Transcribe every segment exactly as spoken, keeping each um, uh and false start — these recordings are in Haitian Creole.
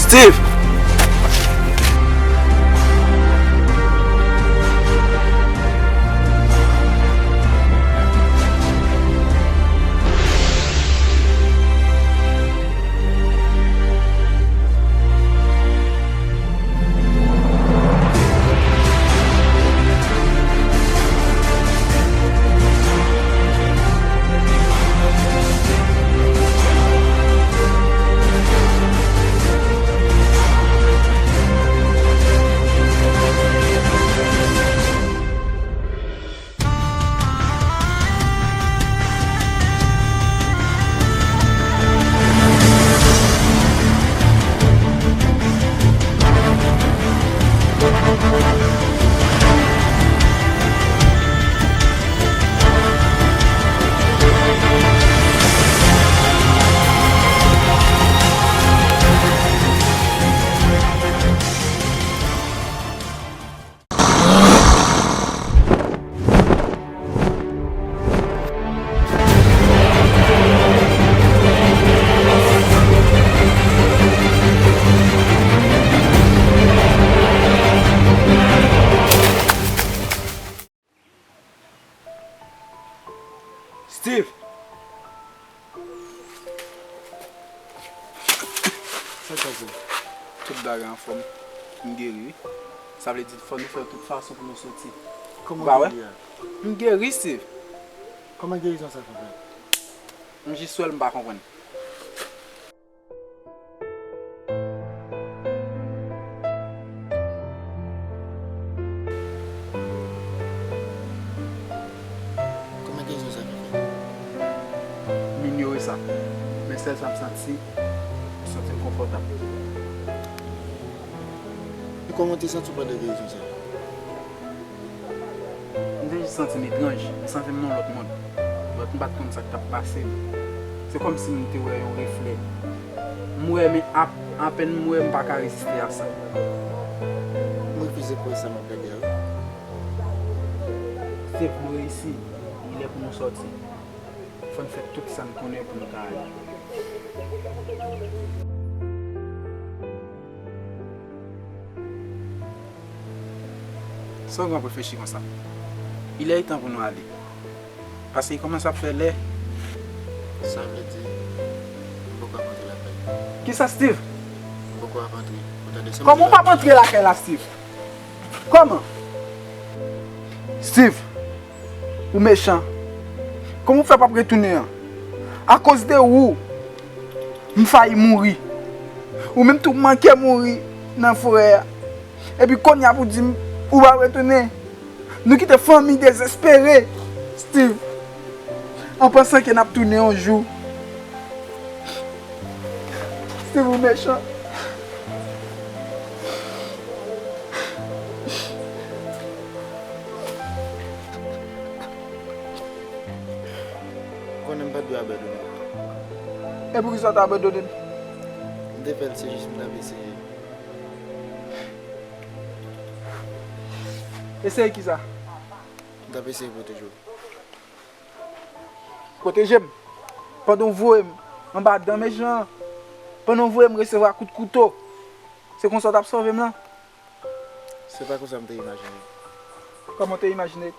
Steve! Steve! Sa k pase? Tout bagay anfòm. M geri, wi. Sa vle di, fò nou fè tout fason pou nou soti. Kòman w geri a? M geri, Steve. Kòman gerizon sa fè fèt? M jis wè l, m pa konprann. Kòman gerizon sa fè fèt? M inyore sa. Men sèl sa m santi, m santi m konfòtab. E kòman w te santi w pandan gerizon sa? M te jis santi m etranj, m santi m nan yon lòt mond. Lòt m pa t konn sa k t ap pase m. Se kòmsi m te wè yon reflè. M wè, men ap-, apèn m wè, m pa ka reziste a sa. M refize kwè sa m ap gade a, wi. Steve, nou reyisi. Li lè pou nou sòti. Fò n fè tout sa n konnen pou n ka ale. Sa w gen w ap reflechi konsa? Il est temps pou nou ale. Paske li kòmanse ap fè lè. Sa vle di, m poko ap antre lakay. Kisa, Steve? M poko ap antre. Ou tande? Kòman w p ap antre lakay la, Steve? Kòman? Steve, ou mechan. Kòman w fè p ap retounen an? Akoz de ou, m fayi mouri. Ou menm tou manke mouri nan forè a. Epi kounye a pou di m ou p ap retounen. Nou kite fanmi dezespere, Steve, an pansan ke n ap tounen yon jou. Steve, ou mechan. Ou konnen m pa t dwe abandone w. E poukisa w te abandone m? M te fè l, se jis m t ap eseye. Eseye kisa? M t ap eseye pwoteje w. Pwoteje m? Pandan w voye m anba dan mechan an? Pandan w voye m resevwa kout kouto? Se konsa w t ap sove m lan? Se pa konsa m te imajine. Kòman w te imajine?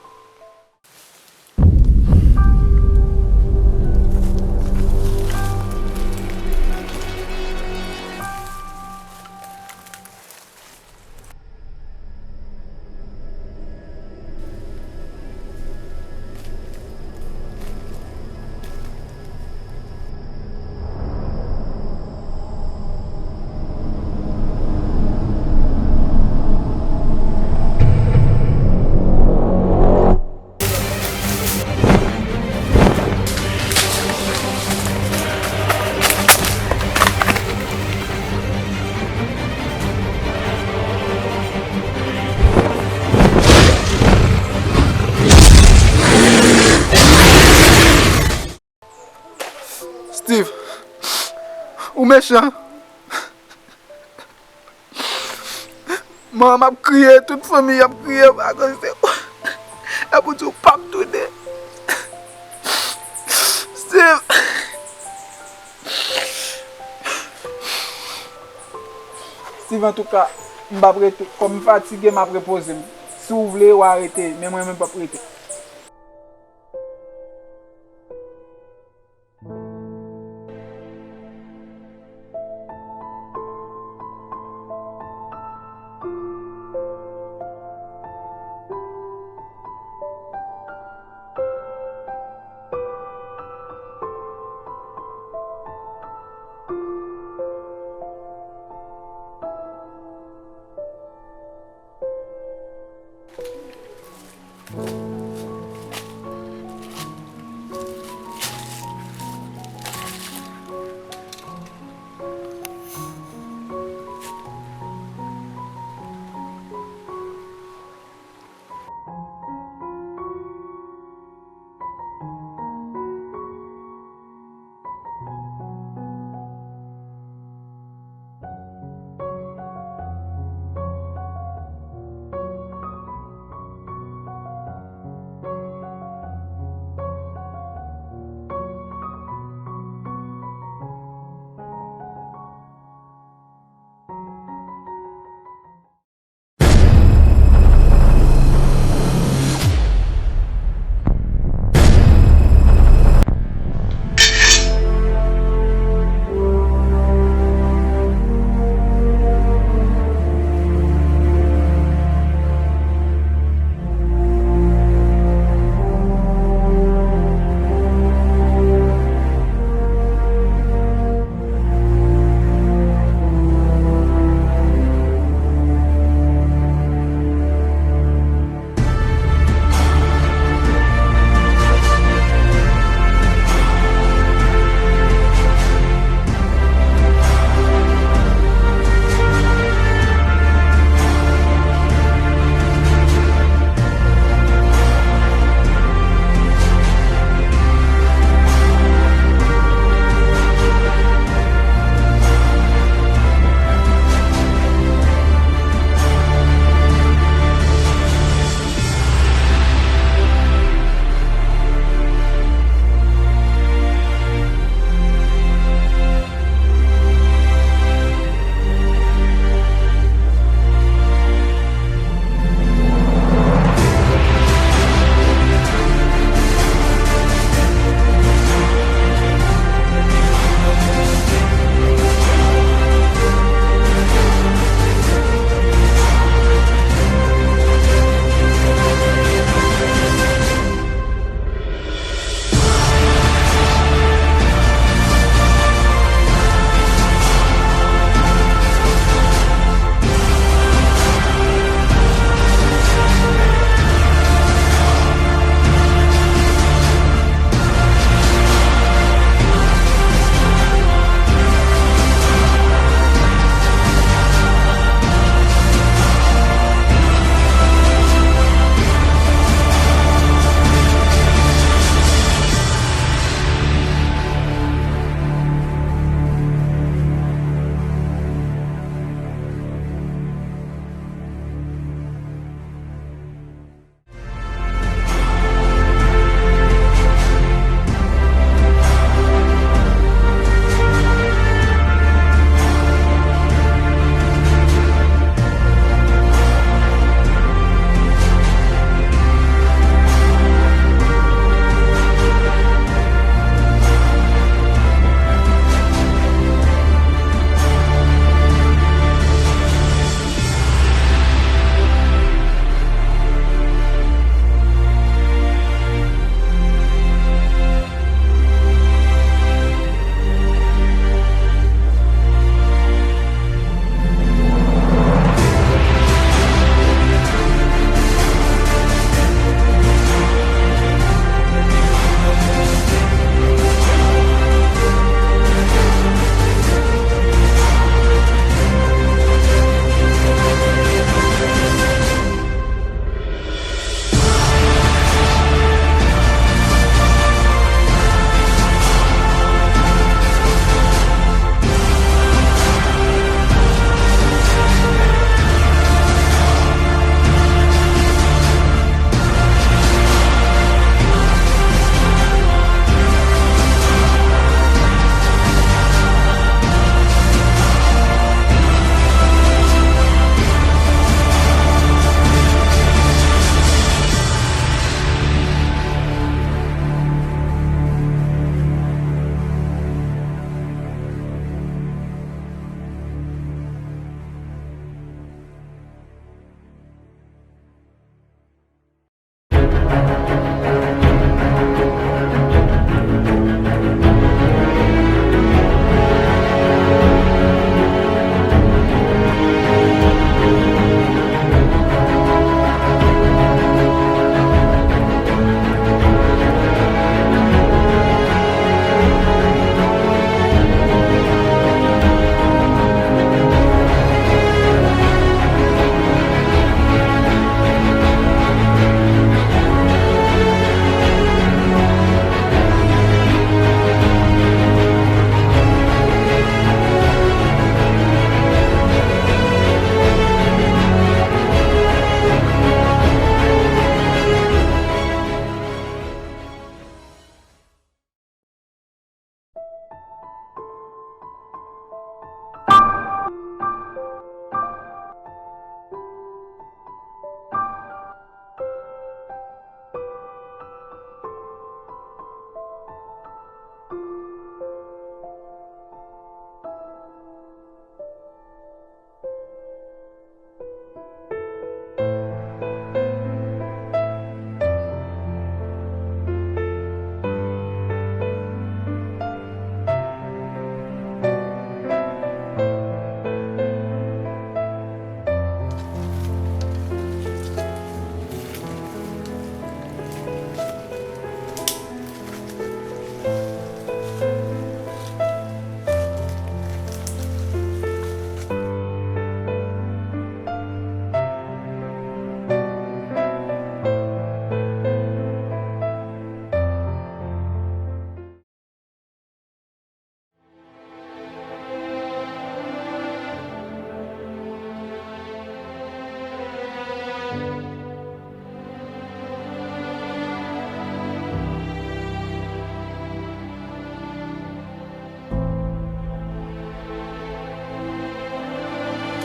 Steve, ou mechan. Manman m ap kriye, tout fanmi ap kriye akoz de ou. Epi w di w p ap tounen. Steve. Antouka, m p ap rete. Kòm m fatige, m ap repoze m. Si w vle, w a rete, men mwen menm m p ap rete.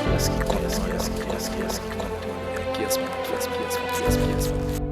Kiyès ki konn, kiyès ki konn, kiyès ki konn, kiyès ki konn, kiyès ki konn.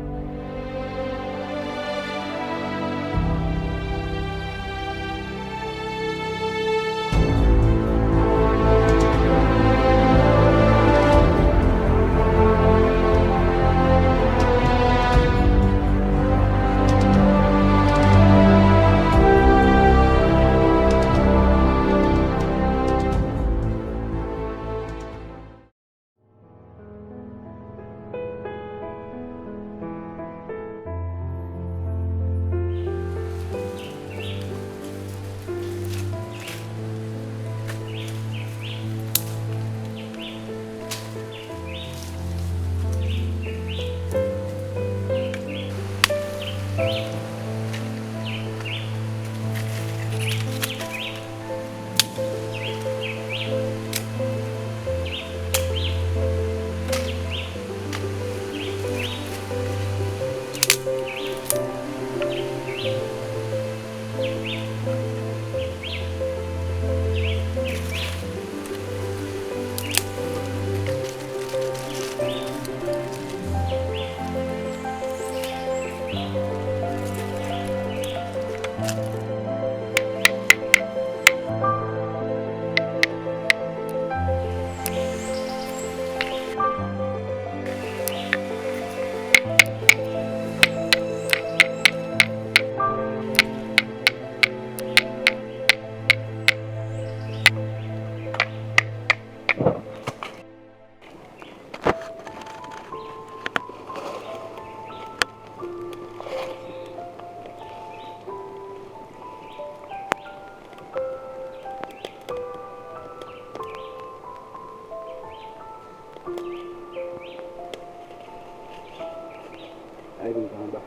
Ay, vin pa anba.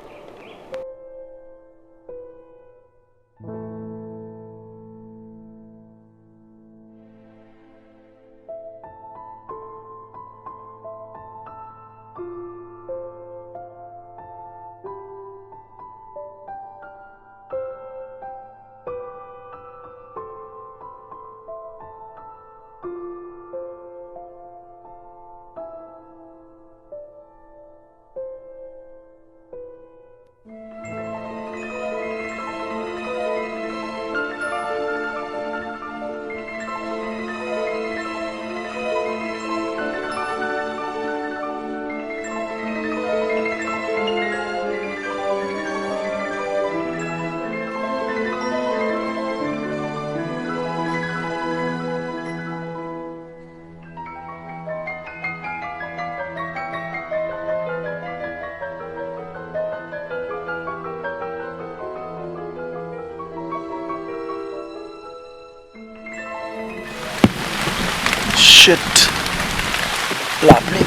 Shit. Lapli.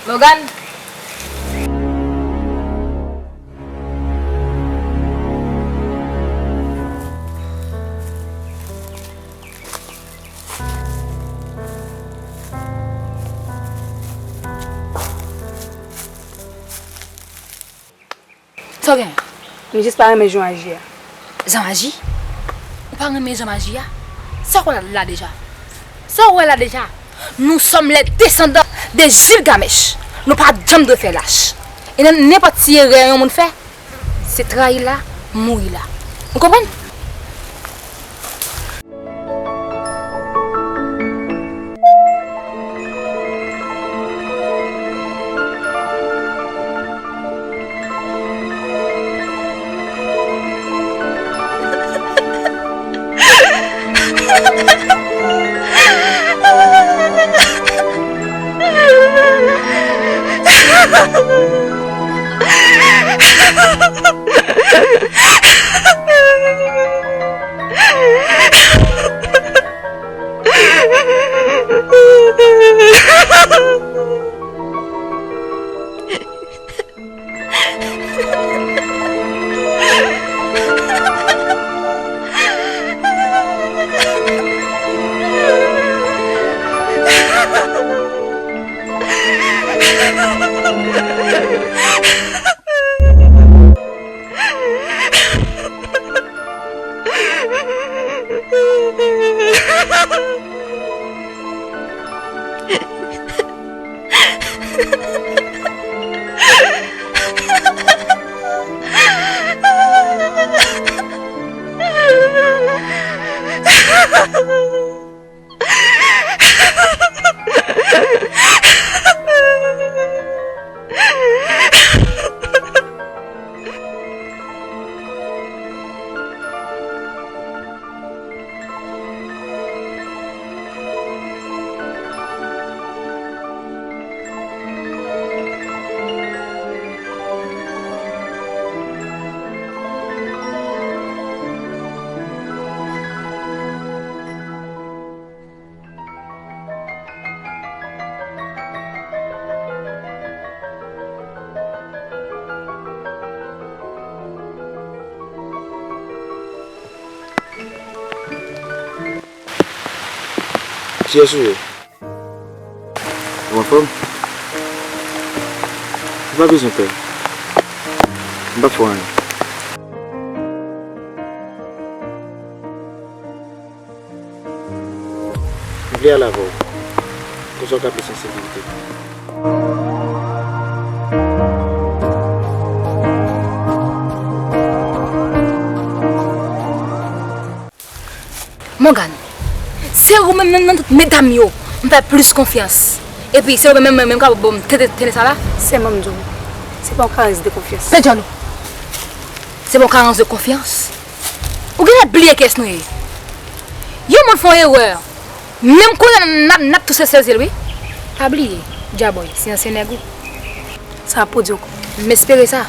Morgan. Sa w gen? M jis pa renmen jan w aji a. Jan w aji? Ou pa renmen jan m aji a? Sa w wè la deja? Sa w wè la deja? Nous sommes les descendants de Gilgamesh. Nou pa janm dwe fè lach. E nan nenpòt ti erè yon moun fè, se trayi la, mouri la. Ou konprann? Kiyès ou ye? Ou anfòm? Ou pa bezwen pè. M p ap fè w anyen. M vle ale avè w. Konsa w ka plis an sekirite. Morgan, se ou menm nan, nan tout medam yo m fè plis konfyans. Epi, se ou menm, menm, menm k ap ban m tenten, tenten sa la? Sèlman m di w, se pa yon karans de konfyans. Fè djòl ou. Se pa yon karans de konfyans? Ou genlè bliye kiyès nou ye. Yon moun fè yon erè. Menm kounye a n ap, n ap touse sezi l, wi. Pa bliye, Djabòy, se ansyen nèg ou. Sa ap pwodui ankò. M espere sa.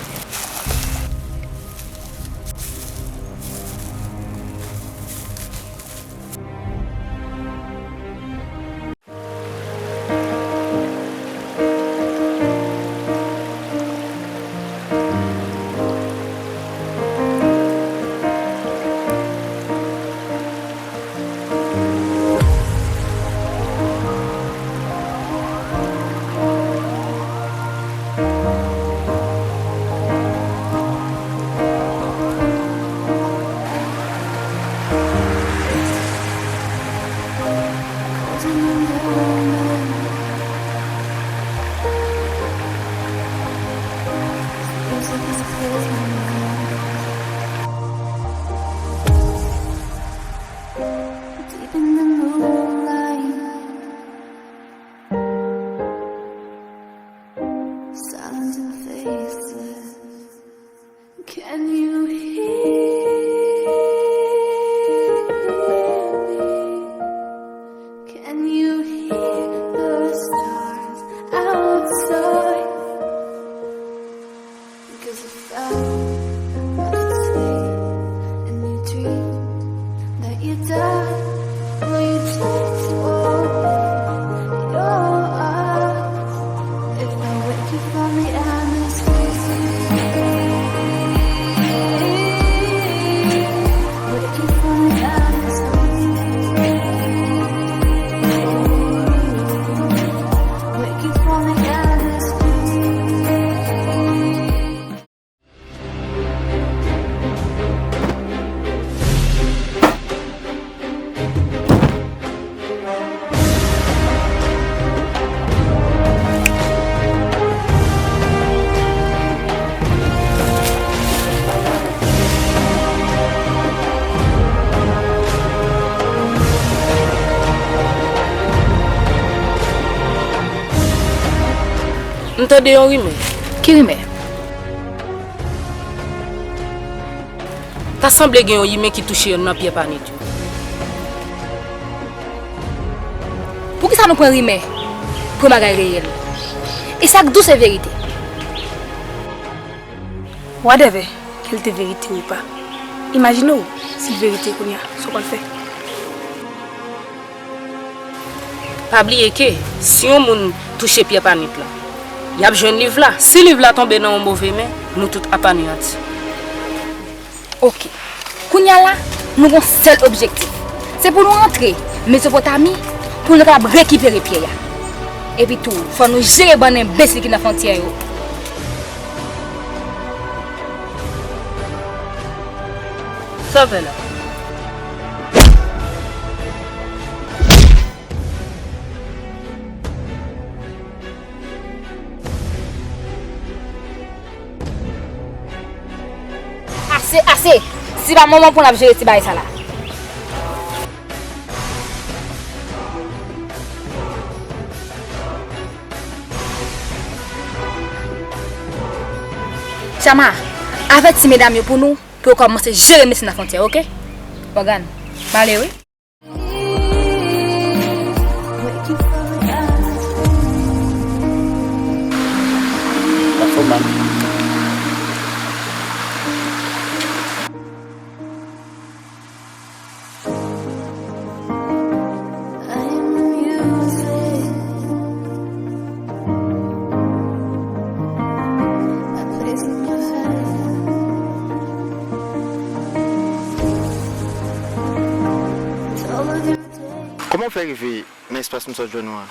Deep in the moonlight, silent and faceless. Can you hear me? Can you hear the stars outside? Because if I was asleep and you dreamed that you died, will you just open your eyes? If I wake you from the atmosphere, wake you from the atmosphere, wake you from the atmosphere. M tande yon rimè. Ki rimè? Ta sanble gen yon imen ki touche yonn nan pyè panit yo. Poukisa nou pran rimè pou yon bagay reyèl? E sa k di w se verite. Whatever, ke l te verite ou pa. Imajine w, si l verite kounye a, sa w pral fè? Pa bliye ke, si yon moun touche pyè panit la, y ap jwenn liv la. Si liv la tonbe nan yon move men, nou tout ap aneyanti. Oke. Kounye a la, nou gon sèl objektif. Se pou nou antre Mezopotami, pou nou kapab rekipere pyè a. Epi tou, fò nou jere bann enbesil ki nan fwontyè yo. Sa w fè la? Ase, ase! Se pa moman pou n ap jere ti bagay sa la. Chama, avèti medam yo pou nou, pou yo kòmanse jere mesye nan fwontyè, oke? Mògàn, m ale wi. Kòman w fè rive nan espas m sot jwenn ou an?